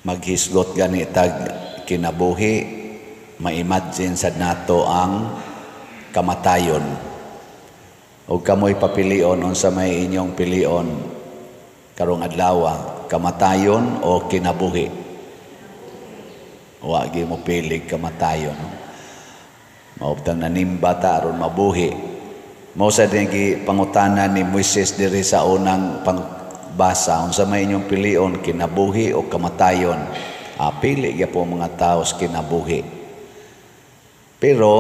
Maghisgot gani tag kinabuhi, ma-imagine sad nato ang kamatayon. O kamoy papilion, unsa may inyong pilion karong adlaw, kamatayon o kinabuhi? Wa gyud mo pilig kamatayon, no? Maubtang nanimba ta aron mabuhi. Mao sa din pangutana ni Moises diri sa unang pangbasa, unsa may inyong pilion, kinabuhi o kamatayon? Pili gyapon mga tao sa kinabuhi. Pero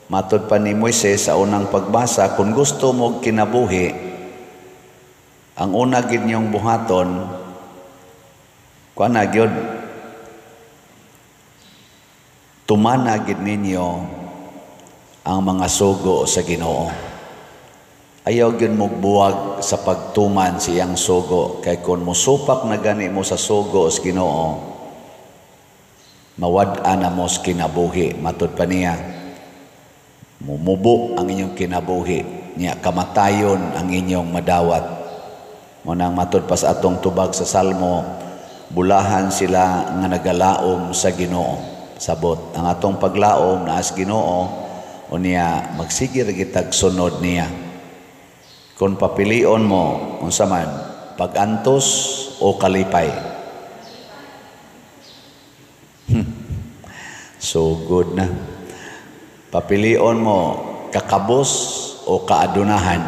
matod pa ni Moises sa unang pagbasa, kung gusto mo kinabuhi, ang una gid niyong buhaton, kuan na gyud, tumana gid ninyo ang mga sugo sa Ginoo. Ayaw gyud mo buwag sa pagtuman sa iyang sugo, kay kung musupak na gani mo sa sugo sa Ginoo, mawad-an na mo sa kinabuhi. Matod pa niya, mumubo ang inyong kinabuhi niya, kamatayon ang inyong madawat. Mao nang matod pa sa atong tubag sa Salmo, bulahan sila nga nagalaom sa Ginoo. Sabot ang atong paglaom naa sa Ginoo, unya magsige ra kitag sunod niya. Kung papilion mo, unsa man, pagantos o kalipay? So good na. Papilion mo, kakabos o kaadunahan?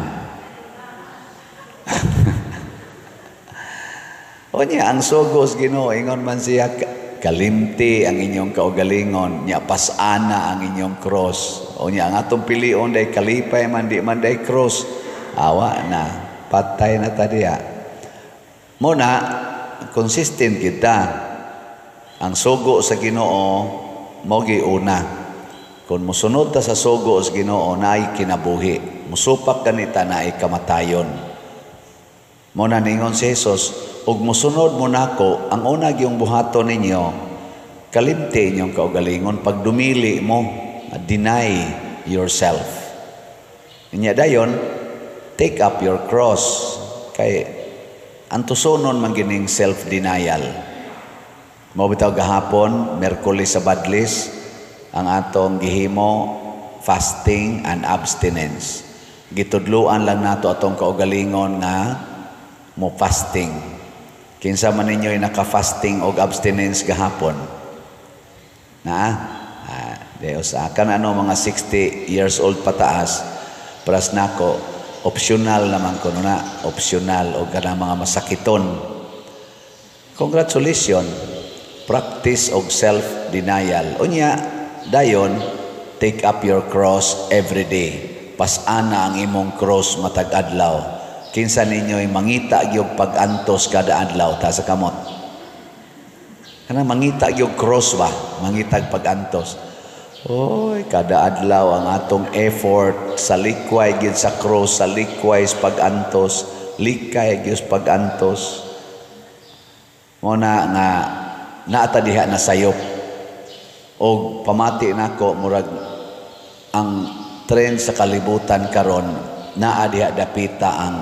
Unya ang sugos Ginoo, ingon man siya, kalimti ang inyong kaugalingon, nya pasana ang inyong cross. Unya ang atong pilion day kalipay man, di man day cross. Awa na, patay na ta diha. Muna, consistent kita. Ang sugo sa Ginoo mao una. Kung musunod ta sa sugo sa Ginoo, naay kinabuhi. Musupak ganita, naay kamatayon. Mao na ningon si Jesus, ug musunod mo nako, ang una gyung buhaton ninyo, kalimti inyong kaugalingon, pag dumili mo, deny yourself. Inya dayon, take up your cross. Kay antusonon man gining self-denial. Mao bitaw gahapon, Merkulis sa Badlis, ang atong gihimo, fasting and abstinence. Gitudluan lang nato atong kaugalingon nga mo fasting. Kinsa man ninyo'y naka-fasting og abstinence gahapon? Na? Dios, kan ano mga 60 years old pataas, pras nako, optional naman kuno na, optional og kanang mga masakiton. Congratulations, practice og self-denial. Unya, dayon, take up your cross every day. Pasana ang imong cross matag adlaw. Kinsa ninyo'y mangita gyud pag-antos kada adlaw, taas sa kamot? Kanang mangita gyud cross ba? Mangitag pag-antos. Oy, kada adlaw ang atong effort sa likway gyud sa cross, sa likway sa pag-antos, likay gyud sa pag-antos. Mo na nga naata diha na sayop. Og pamati nako, murag ang trend sa kalibutan karon naa diha dapita ang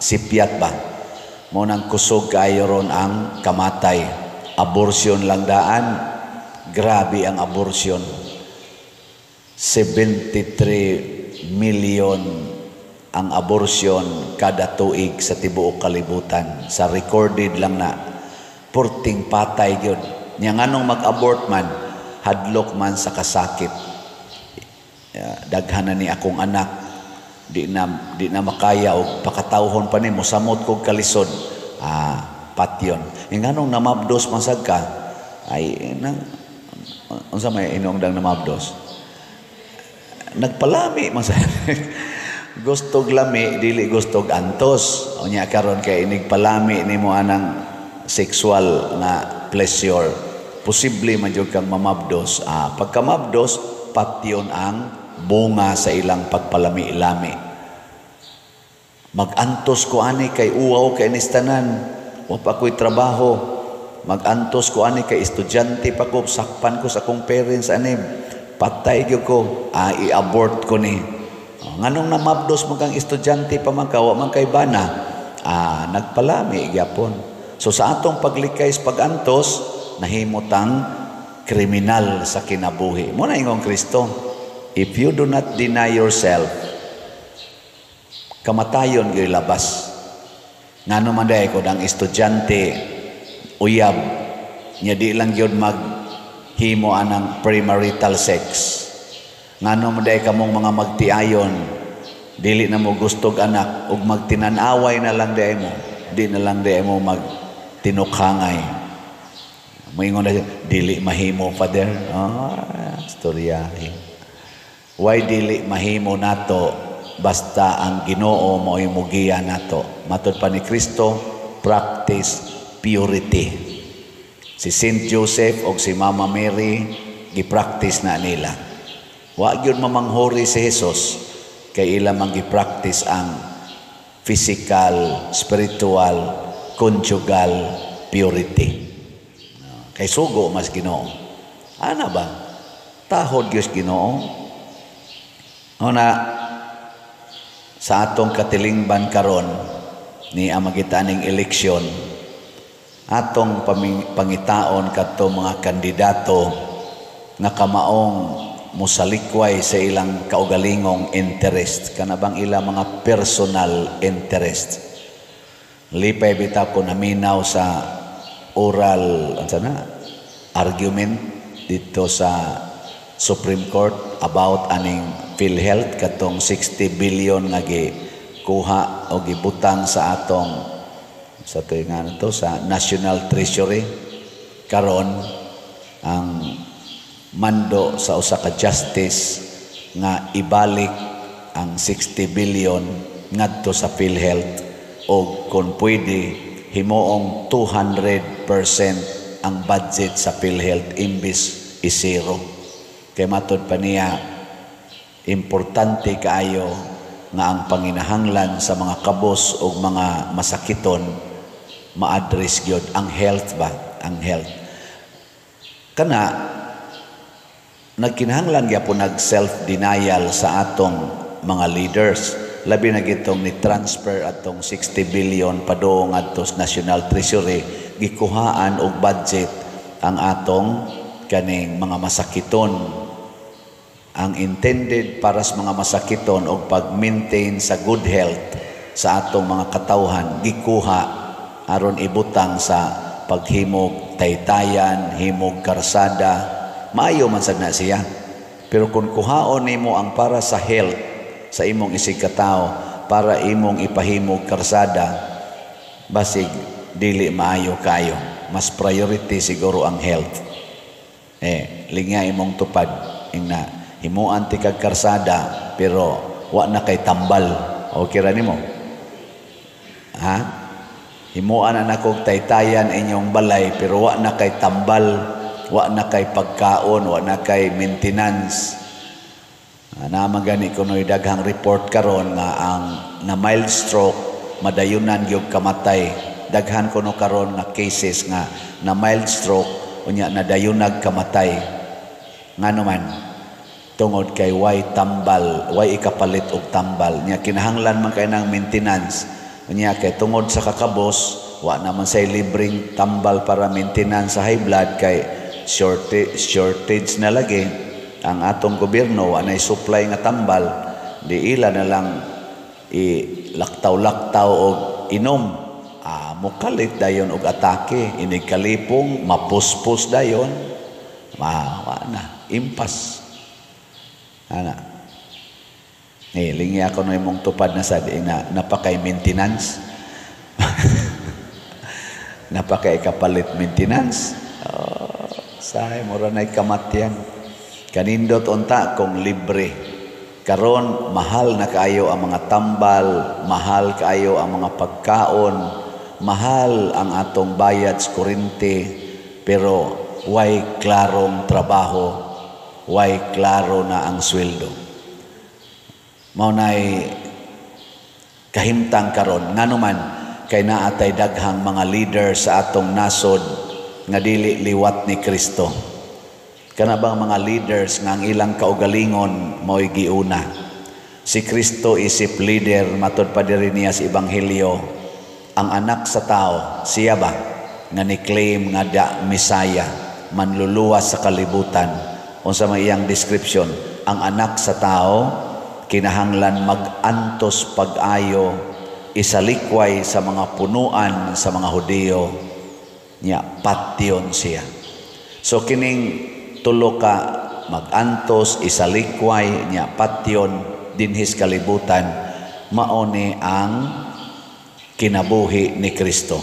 sipyat ba. Mo nang kusog kaayo ron ang kamatay. Abortion lang daan, grabe ang abortion. 73 million ang abortion kada tuig sa tibuok kalibutan. Sa recorded lang na, purting patay gyud. Nya nganong mag-abort man, hadlok man sa kasakit. Daghan na ni akong anak, di na makaya og pakatawhon pa ni, mosamot kog kalisod. Patyon. Nganong namabdos man sad ka, ay nang unsa may inong dang namabdos? Nagpalami man sa gustog lami, dili gustog antos. Unya karon kay inig palami nimo anang sexual na pleasure, posible man jud kang mamabdos. Pagkamabdos, patyon ang bunga sa ilang pagpalami-lami. Magantos ko ani kay uwaw kay nistanan, wa pa ko'y trabaho. Magantos ko ani kay estudyante pa ko, sakpan ko sa akong parents ani, patay gyud ko. I-abort ko ni. Oh, nganong namabdos mo kang estudyante pa man ka, wa man kay bana? Nagpalami gyapon. So sa atong paglikay sa pagantos, nahimo tang kriminal sa kinabuhi. Mao na ingong Kristo, if you do not deny yourself, kamatayon gyud labas. Ngano man diay kung ang estudyante uyab nya di lang gyud mag himo anang premarital sex? Ngano man diay kamong mga magtiayon, dili na mo gustog anak ug magtinan-away na lang diay mo, di na lang diay mo mag tinukhangay? Moingon na, "Dili mahimo, Father." Ah, istorya. Why dili mahimo nato basta ang Ginoo mao'y mugiya nato? Matod pa ni Kristo, practice purity. Si Saint Joseph o si Mama Mary, gi-practice na nila. Wa gyud mamanghuri si Jesus kay ila man gi-practice ang physical, spiritual, conjugal purity. Kay sugo mas Ginoo. Ana ba? Tahod gyud Ginoo. Una, sa atong katilingban karon ni ang magitaning eleksyon, atong pangitaon kadto mga kandidato nga kamaong musalikway sa ilang kaugalingong interest, kana bang ilang mga personal interest. Lipay bitaw ko naminaw sa oral, unsa na, argument dito sa Supreme Court about aning PhilHealth, katong 60 billion nga gikuha o gibutang sa atong, sa to nga to, sa National Treasury. Karon ang mando sa usa ka justice nga ibalik ang 60 billion ngadto sa PhilHealth o kung pwede himuong 200% ang budget sa PhilHealth imbis i-zero. Kay matod pa niya, importante kaayo nga ang panginahanglan sa mga kabos o mga masakiton ma-address gyud, ang health ba, ang health. Kana nagkinahanglan gyapon nag self-denial sa atong mga leaders, labi na gitong ni transfer atong 60 billion padung adto sa National Treasury. Gikuhaan og budget ang atong kaning mga masakiton, ang intended para sa mga masakiton og pag-maintain sa good health sa atong mga katawhan, gikuha aron ibutang sa paghimog taytayan, himog karsada. Maayo man sad na siya. Pero kung kuhaon nimo ang para sa health sa imong isig katao para imong ipahimog karsada, basig dili maayo kayo. Mas priority siguro ang health. Eh, lingya imong tupad ingna himuan ti kag karsada pero wa na kay tambal. Okay ra nimo? Ha? Himuan na nakog taytayan inyong balay pero wa na kay tambal, wa na kay pagkaon, wa na kay maintenance. Naman gani kuno'y daghang report karon nga ang na mild stroke madayunan gyud kamatay. Daghan kuno karon nga cases nga na mild stroke unya nadayunag kamatay. Ngano man? Tungod kay way tambal, way ikapalit og tambal. Nya kinahanglan man kay nang maintenance. Unya kay tungod sa kakabos, wa naman say libreng tambal para maintenance sa high blood kay shortage na lagi ang atong gobyerno, wa nay supply nga tambal. Di ila na lang i laktaw-laktaw og inom. Ah, mukalit dayon og atake, inig kalipong mapuspos dayon, ma wa na impas ana. Eh, lingi ako no imong tupad na sad na napakay maintenance, napakay kapalit maintenance. Oh, sahay mura na'y kamatyan. Kanindot unta kung libre. Karon mahal na kaayo ang mga tambal, mahal kaayo ang mga pagkaon, mahal ang atong bayad sa kuryente, pero way klarong trabaho, way klaro na ang sweldo. Mao nay kahimtang karon. Ngano man? Kay naatay daghang mga leader sa atong nasod nga dili liwat ni Kristo. Kana bang mga leaders nga ang ilang kaugalingon mao'y giuna. Si Kristo isip leader, matod pa diri niya sa Ebanghelyo, ang anak sa tao, siya ba? nga ni-claim nga da Messiah, manluluwas sa kalibutan. Unsa may iyang description? Ang Anak sa Tao kinahanglan mag-antos pag-ayo, isalikway sa mga punuan sa mga Hudiyo, nya patyon siya. So kining tulo ka, mag-antos, isalikway, nya patyon dinhis kalibutan, mao ni ang kinabuhi ni Kristo.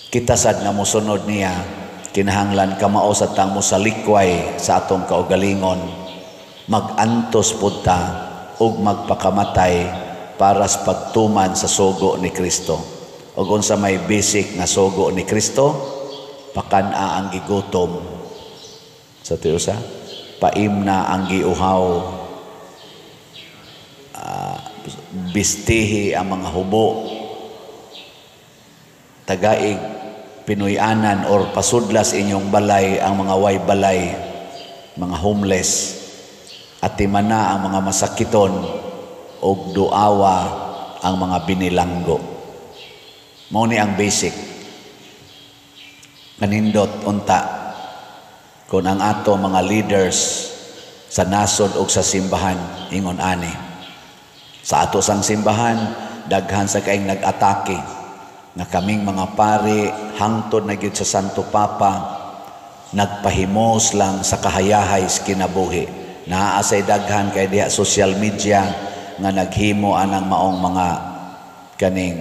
Kita sad nga mosunod niya, kinahanglan kamao sa tang mosalikway sa atong kaugalingon, mag-antos pud ta ug magpakamatay para sa pagtuman sa sugo ni Kristo. Ug unsa may basic nga sugo ni Kristo? Pakan-a ang gigutom. Sa tiusa, paimna ang giuhaw, bistihi ang mga hubo, tagaig pinuy-anan or pasudlas inyong balay ang mga way balay, mga homeless, atimana ang mga masakiton, ug duawa ang mga binilanggo. Mao ni ang basic. Kanindot unta kung ang ato mga leaders sa nasod ug sa simbahan ingon ani. Sa ato sang simbahan, daghan sa kaing nag-atake nga kaming mga pari, hangtod na gyud sa Santo Papa, nagpahimos lang sa kahayahay sa kinabuhi. Naa say daghan kay diha social media nga naghimo anang maong mga kaning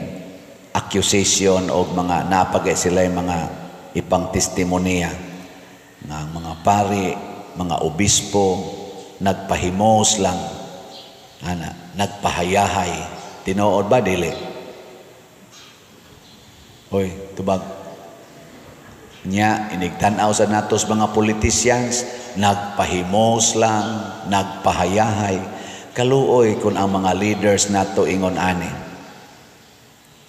accusation o mga napagay sila mga ipang testimonya nga ang mga pari, mga obispo, nagpahimos lang ana, nagpahayahay. Tinuod ba, dili? Hoy, tubag nya. Inigtan-aw sa natos mga politicians, nagpahimos lang, nagpahayahay. Kaluoy kung ang mga leaders nato ingon ani.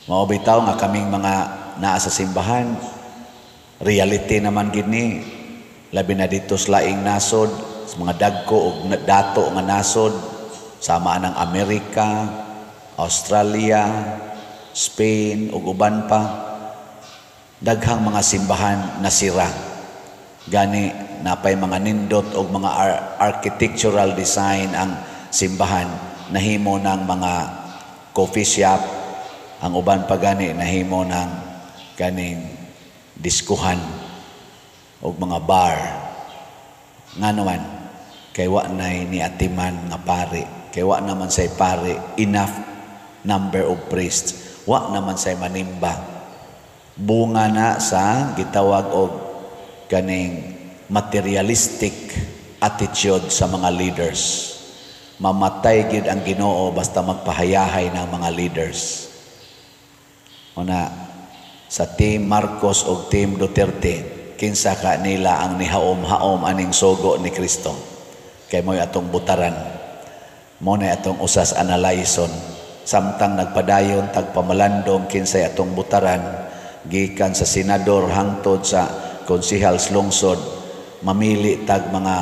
Mao bitaw nga kaming mga naa sa simbahan, reality naman gini, labi na dito sa laing nasod, sa mga dagko og dato nga nasod, sama ng Amerika, Australia, Spain ug uban pa, daghang mga simbahan nasira. Gani napay mga nindot og mga architectural design ang simbahan, nahimo ng mga coffee shop, ang uban pa gani nahimo ng kaning diskuhan og mga bar. Ngano man? Kay wa nay niatiman nga pari, kay wa naman say pari, enough number of priests, wa naman say manimba. Bunga na sa gitawag og kaning materialistic attitude sa mga leaders. Mamatay gid ang Ginoo basta magpahayahay ng mga leaders. Una, sa Team Marcos o Team Duterte, kinsa ka nila ang nihaom-haom aning sugo ni Kristo? Kay mo'y atong butaran. Mo na atong usas analyson. Samtang nagpadayon tagpamalandong kinsay atong butaran, gikan sa senador hangtod sa konsehal sa lungsod, mamili tag mga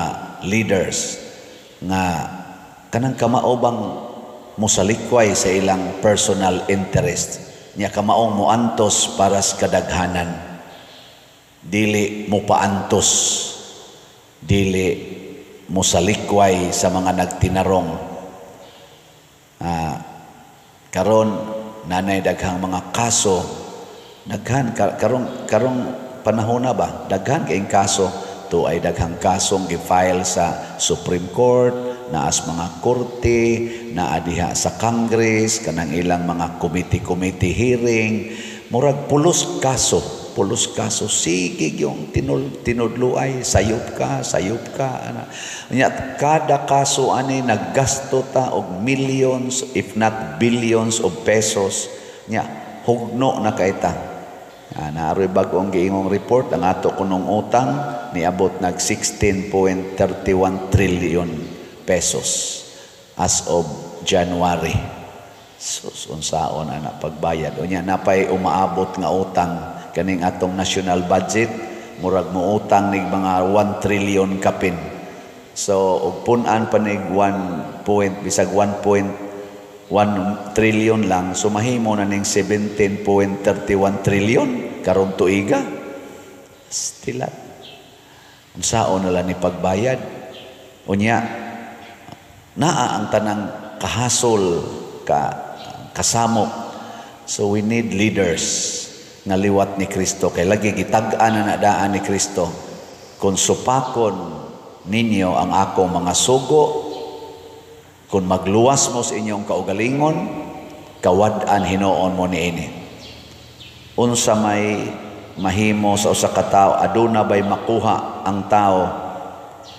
leaders nga kanang kamao bang mosalikway sa ilang personal interest nya, kamaong moantos para sa kadaghanan, dili mopaantos, dili mosalikway sa mga nagtinarong. Karon nanay daghang mga kaso, daghan karong karong panahon na ba, daghan kayong kaso to, ay daghang kasong gi-file sa Supreme Court, naas mga korte, naa diha sa Congress, kanang ilang mga committee-committee hearing, murag pulos kaso, pulos kaso. Sige yung tinudluay, sayop ka, sayop ka. Ana. Nya, kada kaso ani naggasto ta og millions, if not billions of pesos. Nya, hugno na kay ta. Naaroy bag-ong giingong report, ang ato kunong utang niabot nag 16.31 trillion pesos as of January. So, unsaon ana pagbayad? Unya napay umaabot nga utang kaning atong national budget, murag moutang nig mga 1 trillion kapin. So og pun-an pa nig 1 point, bisag 1.1 trillion lang, so mahimo na ning 17.31 trillion. Karong tuiga. Stilat. Unsaon na lang ni pagbayad? Unya, naa ang tanang kahasol, kasamok. So we need leaders nga liwat ni Kristo. Kay lagi gitag-an na daan ni Kristo. Kung supakon ninyo ang akong mga sugo, kung magluwas mo sa inyong kaugalingon, kawad-an hinuon mo niini. Unsa may mahimo sa usa ka tawo, aduna bay makuha ang tao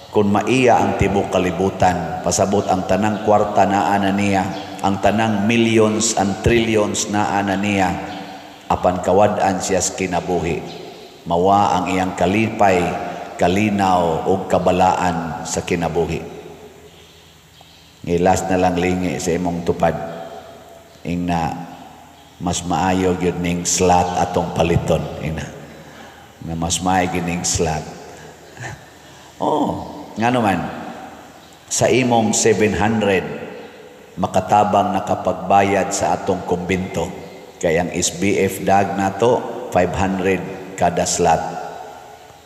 kung maiya ang tibok kalibutan, pasabot ang tanang kwarta naa na niya, ang tanang millions and trillions naa na niya, apan kawad-an siya sa kinabuhi, mawa ang iyang kalipay, kalinaw ug kabalaan sa kinabuhi? Last na lang, lingi sa imong tupad. Ingna, mas maayo gyud ning slot atong paliton. Ingna nga mas maayo gyud ning slot. Oh, ngano man sa imong 700 makatabang nakapagbayad sa atong kumbento, kay ang SBF dag nato 500 kada slot.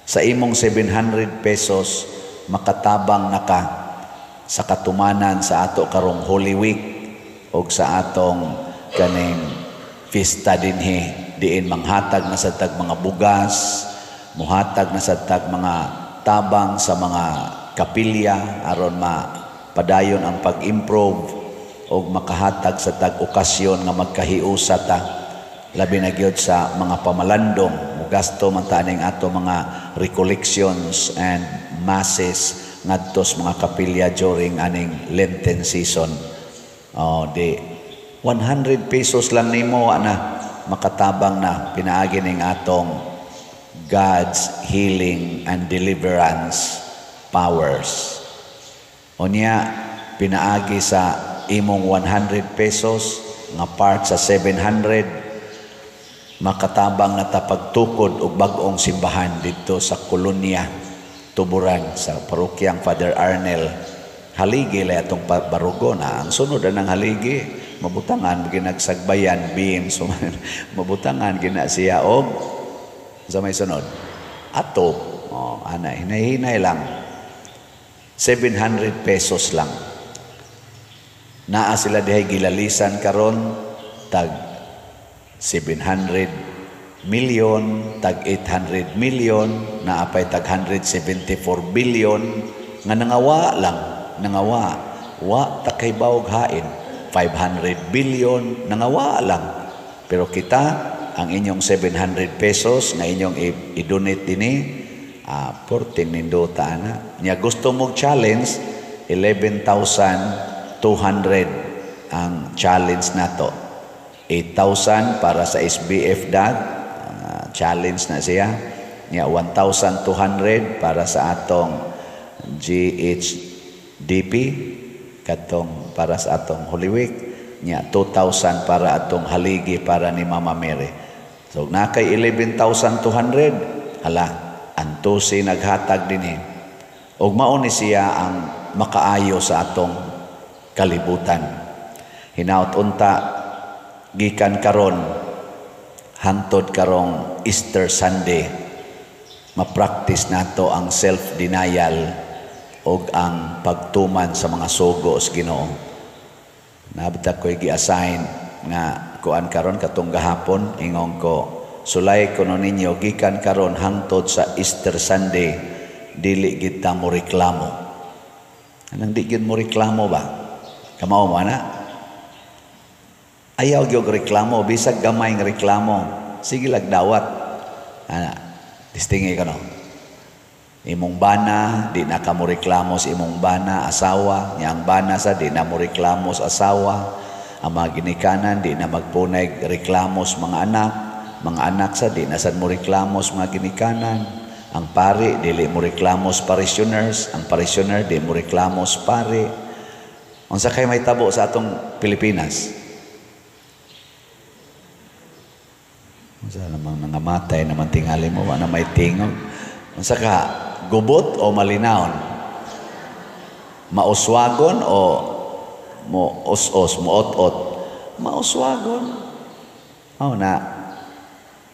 Sa imong 700 pesos makatabang naka sa katumanan sa ato karong Holy Week og sa atong kaning fiesta dinhi, diin manghatag na sa tag mga bugas, muhatag na sa tag mga tabang sa mga kapilya aron mapadayon ang pag-improve og makahatag sa tag okasyon nga magkahiusa ta, labi na gyud sa mga pamalandong. Mugasto man ta aning ato mga recollections and masses ngadto sa mga kapilya during aning Lenten season. Oh, di 100 pesos lang nimo ana makatabang na pinaagi ning atong God's healing and deliverance powers. Unya, pinaagi sa imong 100 pesos nga part sa 700, makatabang na ta pagtukod og bag-ong simbahan didto sa kolonya Tuburan sa parokyang Father Arnel. Haligi lay atong barugo na ang sunod ang haligi, mabutangan ginagsagbayan beam, so mabutangan gina siya og sa may sunod ato. Oh, ana, hinay-hinay lang. 700 pesos lang. Naa sila dihay gilalisan karon tag 700 million, tag 800 million, naa pay tag 174 billion nga nangawa lang, nangawa. Wa ta kay bawog hain. 500 billion nangawa lang. Pero kita, ang inyong 700 pesos nga inyong i-donate dinhi, 14 nindota na. Nya gusto mo challenge, 11,200 ang challenge nato. 8,000 para sa SBF DAG, challenge na siya. Nya 1,200 para sa atong GHDP, katong para sa atong Holy Week. Nya 2,000 para atong haligi para ni Mama Mary. So na kay 11,200, hala, antusi naghatag dinhi. Ug mao ni siya ang makaayo sa atong kalibutan. Hinaut unta gikan karon hantod karong Easter Sunday, ma-practice nato ang self-denial ug ang pagtuman sa mga sugo sa Ginoo. Nabta ko'y gi-assign nga kuan karon katong gahapon, ingon ko, sulay kuno ninyo gikan karon hangtod sa Easter Sunday dili gid ta mo reklamo. Anang di gid mo reklamo ba? Kamao mo ana? Ayaw gyud reklamo, bisag gamay nga reklamo. Sige lag dawat. Ana, distingue ka no. Imong bana, di na ka mo reklamo sa imong bana, asawa. Nya ang bana sa, di na mo reklamo sa asawa. Ang mga ginikanan, di na magpunay reklamo sa mga anak. Mga anak sa, di na sad mo reklamo sa mga ginikanan. Ang pari, dili mo reklamo sa parishioners. Ang parishioner, di mo reklamo sa pari. Unsa kay may tabo sa atong Pilipinas? Unsa namang nangamatay naman tingali mo, wala may tingog. Unsa ka, gubot o malinawon? Mauswagon o mo os-os, mo ot-ot? Mauswagon. Oh, na.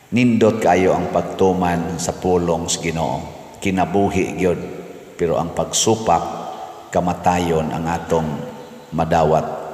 Nindot kayo ang pagtuman sa pulong sa Ginoo. Kinabuhi gyud, pero ang pagsupak, kamatayon ang atong madawat.